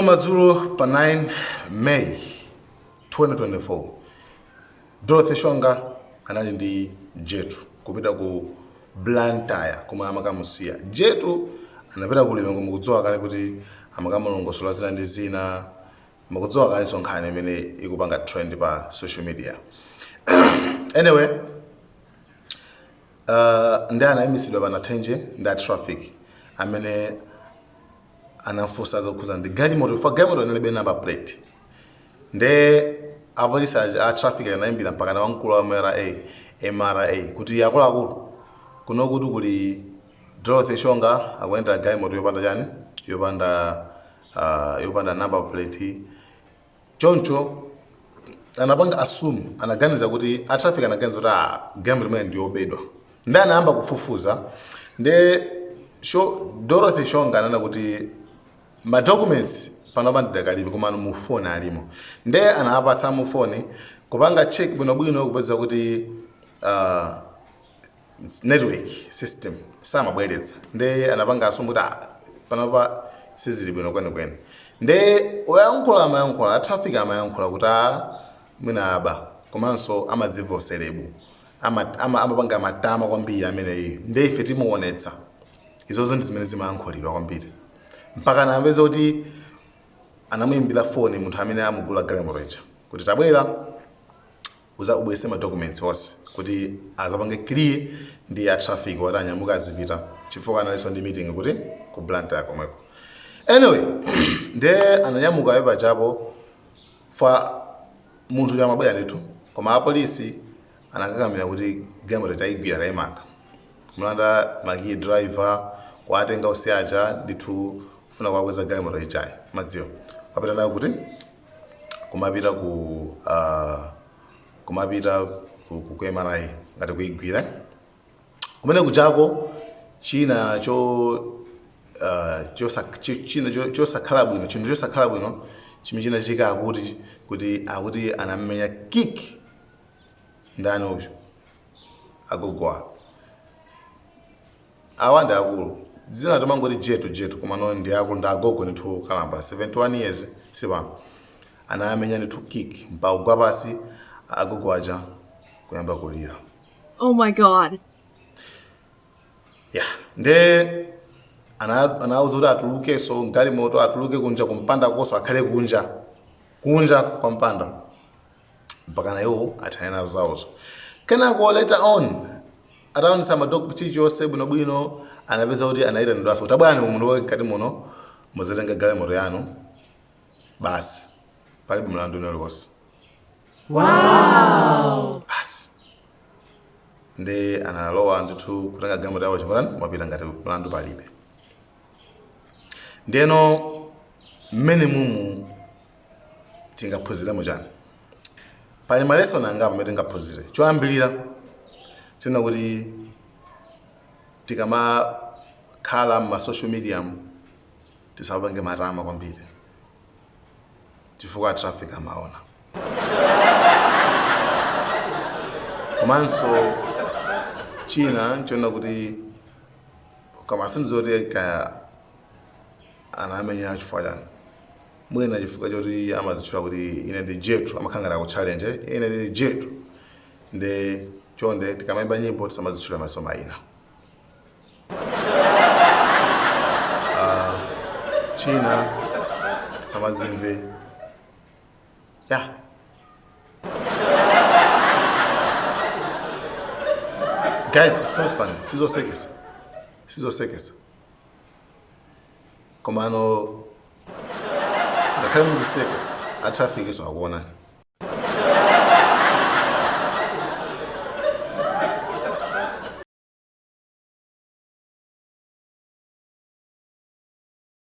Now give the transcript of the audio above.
Dzulo madzulo pa 9 May 2024, Dorothy Shonga anali ndi Jetu kupita ku Blantyre komwe amakamusiya. Jetu anapita ku Lilongwe, mukudziwa kale kuti amakamulongosola zina ndi zina, mukudziwa kalenso nkhani imene ikupanga trend pa social media. Anyway, ndi anayimisidwa pa Nathenje ndi a traffic amene anafunsa zokhuza ndi galimoto, chifukwa galimoto inalibe number plate. Nde apolisi aja a traffic anayimbira mpaka na wamkulu wa MRA kuti akuluakulu, kuno kuti kuli Dorothy Shonga akuyendera galimoto yopanda chani, yopanda number plate. Choncho anapanga assume, anaganiza kuti a traffic anaganiza kuti ah, galimoto imene ndi yobedwa, ndi anayamba kufufuza. Nde Dorothy Shonga ananena kuti ma documents panopa ndidakalibe, koma mu phone alimo. Nde anawapatsa mu phone, kupanga check bwinobwino, kupeza kuti network system samabweretsa. Nde anapanga assume kuti ah, panopa sizili bwino kwenikweni. Nde oyankhula amayankhula, a traffic amayankhula kuti ah, mwina aba, komanso amadzimva u celeb, amapanga matama kwambiri ameneyi, nde ife timuonetsa. Izozo ndi zimene zimayankhulidwa kwambiri, mpaka anapeza kuti anamuyimbira foni munthu amene amugula galimoto ija kuti tabwera uza ubweretse ma documents onse kuti azapange clear ndi a traffic, wati anyamuka azipita chifukwa analinso ndi meeting kuti ku Blantyre komweko. Anyway, nde ananyamuka ayo pajapo fa munthu uja amabwera ndithu, koma apolisi anakakamira kuti galimoto tayigwira, tayimanga, kumulanda makiyi driver, kuwatenga onse aja ndithu, kufuna kuwakweza galimoto ijayi madziwo apita nayo kuti kumapita ku kumapita ku MRA ngati kuigwira kumene kujako. China cho china chosakhala bwino, chinthu chosakhala bwino chimene chinachitika, akuti kuti akuti anamenya kick ndani uyu, agogo awa ndi akulu, dzina timangoti Jetu Jetu, koma no, ndi akulu, ndi agogo ndithu kalamba, 71 years sipano. Anamenya ndithu kick mpaka kugwa pasi, agogo aja kuyamba kulira. Oh my God. Ya, nde anawuza kuti atulukenso mgalimoto, atuluke kunja kumpanda koso, akhale kunja, kunja kwa mpanda, mpaka nayo athane nazo zawozo. Kenako later on, ataonetsa ma doc chilichonse bwinobwino, anapeza kuti anayitanidwanso kuti abwana mulowe mkati muno, muzatenga galimoto yanu, basi, palibe mlandu uliwonse. Wow. Basi, ndi analowa ndithu kutenga galimoto yawo chimotani, kumapita ngati mlandu palibe. Ndeno mmene mumu tingaphunziremo chani? Pali ma lesson angapo amene tingaphunzire. Choyambirira china, kuti tikamakhala ma social media tisapange matama kwambiri, chifukwa traffic amaona. Komanso china nchiona kuti koma sindidziwa kaya anamenya chifukwa chani, mwina chifukwa choti amazitchula kuti ine ndi Jetu, amakhala ngati aku challenge, ine ndi Jetu. Ndi chonde, tikamayimba nyimbo tisamazitchula maso mayina. China, tisamazimve ya. Guys, it's so funny, sizosekesa, sizosekesa, komano ngakhale mukuseka, a traffic so akuonani.